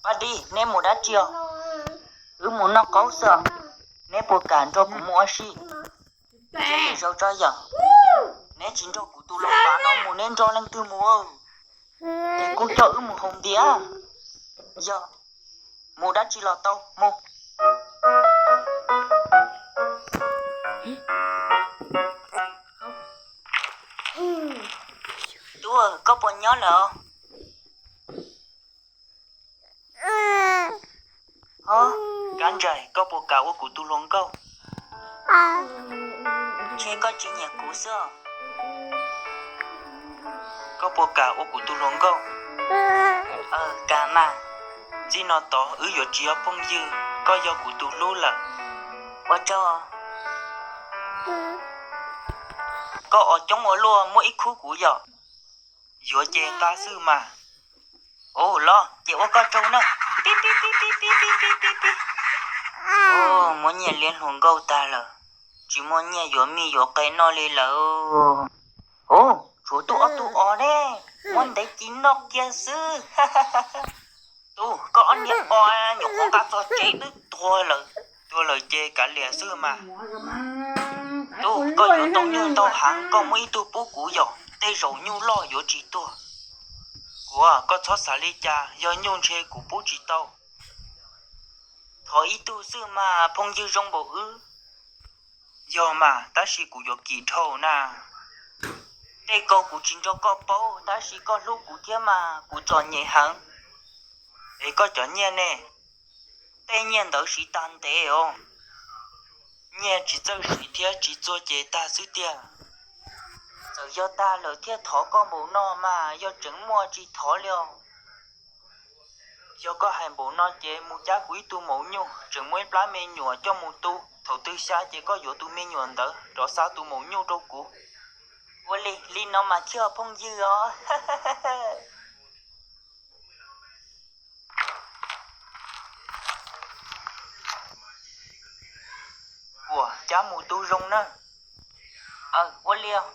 Ab di, neb mus dab tsi os? Wb mus noj qaub xwb. Neb puas kam nrog kuv mus ua si? Ces zaum tso yom, neb tsis nrog kuv tus laus pav no mus, neb nrog leej twg mus? Es kuj coj wb mus haus npias. Yog, mus dab tsi los tau, mus. Tub, koj puas nyob lawm? Ho, Kab Ntsais, koj puas kam ua kuv tus hluas nkauj? Ntshe koj tsis nyiam kuv xwb. Koj puas kam ua kuv tus hluas nkauj? Aw, kam mas. Txij no tod wb yuav tsis yog phooj ywg, koj yog kuv tus hlub lawm. Ua tsaug. Koj os coob ua luaj, muab ib khub kuv yom. Yuav ces nqa xwb mas. Ua los ces ua koj tsaug na. Pib pib pib pib pib pib pib pib pib. Muab nyiaj liab hluas nkauj tag lawm, tsis muaj nyiaj yuav mij yuav qe noj li lawm. Ua, tshuav tub ob tug os ne, muab ntev ci noj kiag xwb. Tub, koj ob niag os nyuam qhuav nqa txog tsev twb tuag lawm, tuag lawm ces kav liam xwb mas. Tub, koj yuav ntau nyuj ntau heev, koj muab ib tug pub kuv yom, tej zaum nyuj loj yuav tsis tuag. Kuv, koj txhob xav li cas, yog nyuj ntshe kuv pub tsis tau. Thov ib tug xwb mas, phooj ywg zoo npaum wb. Yog mas, tab sis kuv yuav kim dhau na. Tej ko kuv tsis nrog koj paub, tab sis koj hlub kuv thiab mas kuv txom nyem heev. Es koj cov nyiaj ne? Tej nyiaj ntawd siv tag ntev os. Nyiaj tsis txawj siv thiab tsis txuag ces tag xwb tiag. Txawm yog tag lawm thiaj thov koj npaum no mas yog tseem muaj tsis thov li os. Yog koj hais npaum no ces mus cab kuv ib tug maum nyuj, tseem muaj ib plab me nyuam coj mus tu, thaum twg xya ces koj yuav tus me nyuam ntawd rov xa tus maum nyuj rau kuv. Ua li, li no mas thiaj phooj ywg os. Ua, cab mus tu zoo na. Aw, ua li os.